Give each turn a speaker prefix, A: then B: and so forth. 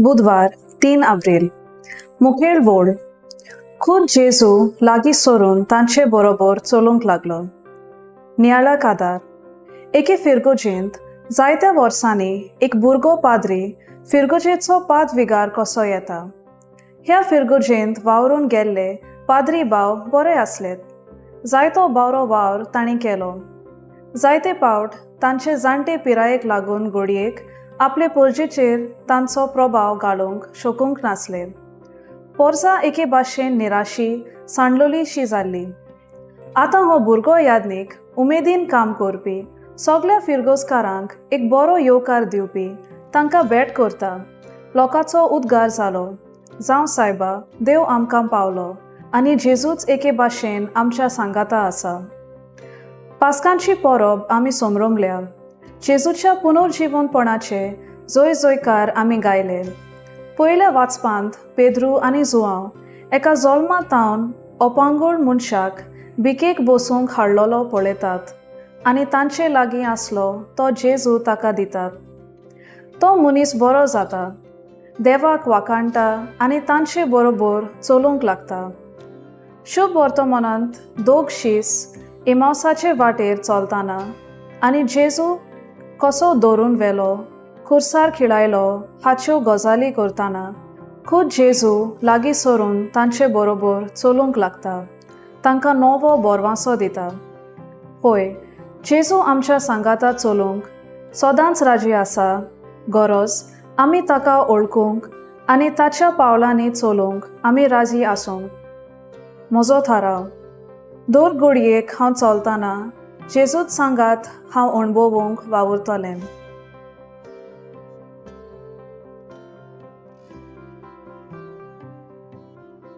A: बुधवार, 3 आब्रील. मुखेल वोळ. खूद जेजू लागीं सरून तांचे बरोबर चलूंक लागलो. नियाळाक आदार. एके फिरगोजेंत जायत्या वर्सांनी एक भुरगो पाद्री फिरगोजेचो पाद विगार कसो येता. ह्या फिरगोजेंत वावरून गेल्ले पाद्री भाव बरे आसलेत. जायतो बरो वावर तांणी केलो. जायते पावट तांचे जाणटे पिरायेक लागून घडयेक आपले पोरजेचेर तांचो प्रभाव घालूंक शकूंक नासले. पोरसां एके भाशेन निराशी सांडलोलीशी जाल्ली. आतां हो भुरगो यादनीक उमेदीन काम करपी, सगल्या फिरगोजकारांक एक बरो येवकार दिवपी, तांकां भेट करता. लोकांचो उद्गार जालो, जावं सायबा, देव आमकां पावलो आनी जेजूच एके भाशेन आमच्या सांगाता आसा. पास्कांची परब आमी समरमल्या. जेजूच्या पुनर्जिवनपणाचे जय जयकार आमी गायले. पयल्या वाचपांत पेद्रू आनी जुआंव एका जोल्मा तावन अपांगूळ मनशाक भिकेक बसूंक हाडलेलो पळयतात आनी तांचे लागीं आसलो तो जेजू ताका दितात. तो मनीस बरो जाता, देवाक वाखाणटा आनी तांचे बरोबर चलूंक लागता. शुभ वर्तमानांत दोग शीस इमावसाचे वाटेर चलतना आनी जेजू कसो धरून व्हेलो, खुर्सार खिळायलो हाच्यो गजाली करतना खूद जेजू लागीं सरून तांचे बरोबर चलूंक लागता, तांकां नवो बोरवांसो दिता. होय, जेजू आमच्या सांगाता चलूंक सदांच राजी आसा. गरज आमी ताका वळखूंक आनी ताच्या पावलांनी चलूंक आमी राजी आसूंक. म्हजो थाराव. दर घडयेक हांव चलतना जेजूच सांगात हांव अणभवूंक वावुरतलें.